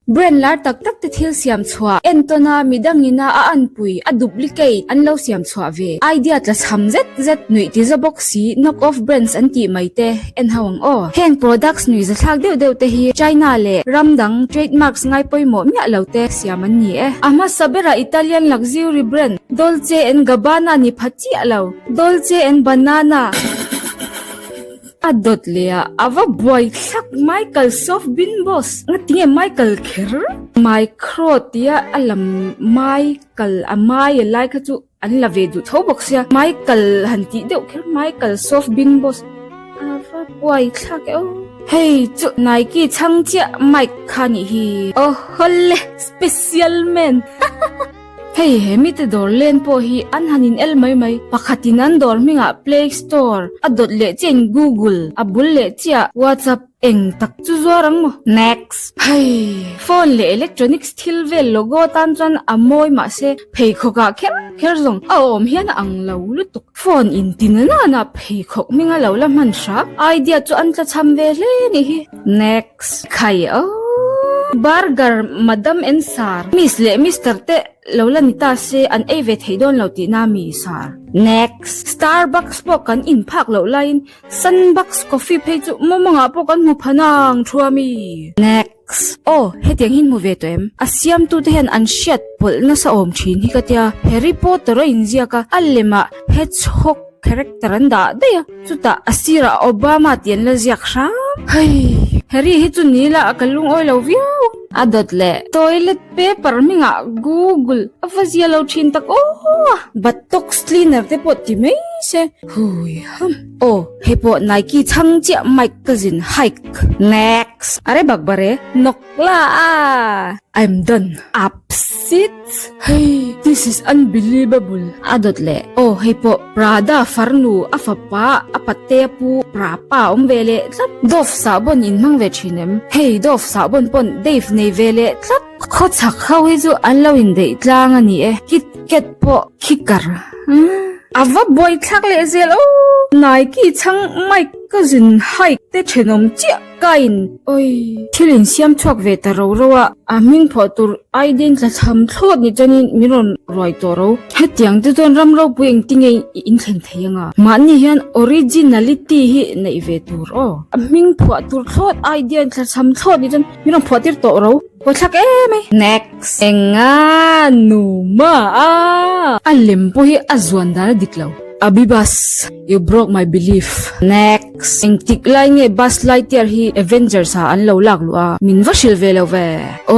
Brand lar tak tak te thil siam chhuah entawn a midang ina a anpui a duplicate an lo siam chhuah ve. Idea tla chham zet zet nuih ti za bawk si knock off brands an tih mai te en ho ang aw. Heng products nuih za thlak deuh deuh te hi China leh ram dang trademarks ngai pawimawh miah lo te siam an ni e. A hmasa berah Italian luxury brand Dolce and Gabbana ni pha chiah lo Dolce and Banana. A dawt leh a, a va buai thlak Michael soft bin boss nga tinge Michael kher? Micro tia a lam Michael a mai a lai kha chu an la ve duh tho bawk sia Michael han tih deuh kher Michael soft bin boss a va buai thlak e aw. Hei chu Nike chhang chiah Mike kha nih hi. Aw hawle special man. Hei he mite dawr len pawh hi an han in el mai mai. Pakhatin an dawr hmingah Play Store a dawt leh chiahin Google a bul leh chiah WhatsApp eng tak chu zuar ang maw? Next. Hei phone leh electronics thil vel logo tan chuan a mawi mahse pheikhawk ah kher kher zawng a awm hian a ang lo lutuk. Phone in ti na nana pheikhawk hminga lo la hman hram idea chu an tlachham ve hle nih hi. Next. Khai aww. Burger Madam and Sir, Miss leh Mister te lo la ni ta se an ei ve thei dawn lo tihna mi Sir. Next. Starbucks pawh kan in phak loh laiin Sunbucks coffee phei chu mawmawngah pawh kan hmu pha nang thu a mi. Next. Aw, hetiang hi in hmu ve tawh em? A siamtute hian an hriat pawlh nasa awm thin hi ka tia. Harry Potter a inziak a, a lemah hedgehog character an dah daih a, chutah a sirah Obama tih an la ziak hram. Hei, Harry hi chu ni la ka lungawi lo viau. A dawt leh toilet paper hmingah Google a va zia lo thin tak aw. Buttocks cleaner te pawh ti mai se. Hui ham. Aw, hei pawh Nike chhang chiah Mike cousin hike. Next. Are bakbare nawk la a. I'm done. Upsit. Hei, this is unbelievable. A dawt leh. Aw, hei pawh Prada farnu a fapa a pate a pu Prapa awm ve leh tlat. Dove sahbawn in hmang ve thin em? Hei, Dove sahbawn pawn Dave nei ve leh tlat. Khawchhak ho hi chu an lo indeih tlang a ni e. Kit Kat pawh khikar. A va buai thlak leh zel aw. Nike chhang Mike cousin hike te thenawm chiah kain oi thil in siam chhuak ve ta ro ro a, a hming phawh tur aiden tla tham thlawt ni chuanin min rawn ruai tawh ro. Hetiang te chuan ram ropui engtinge i inthlen thei anga mahni hian originality hi neih ve tur aw. A hming phuah tur thlawt idea in tla tham thlawt ni chuan min rawn phuah tir tawh ro. Pawthlak em ai. Next. Enga numa a. A lem pawh hi a zuan dan a dik lo. Abibas, you broke my belief. Next. Engtik lai nge Buzz Lightyear hi Avengers ah an lo lak luh a, min va hrilh ve lo ve.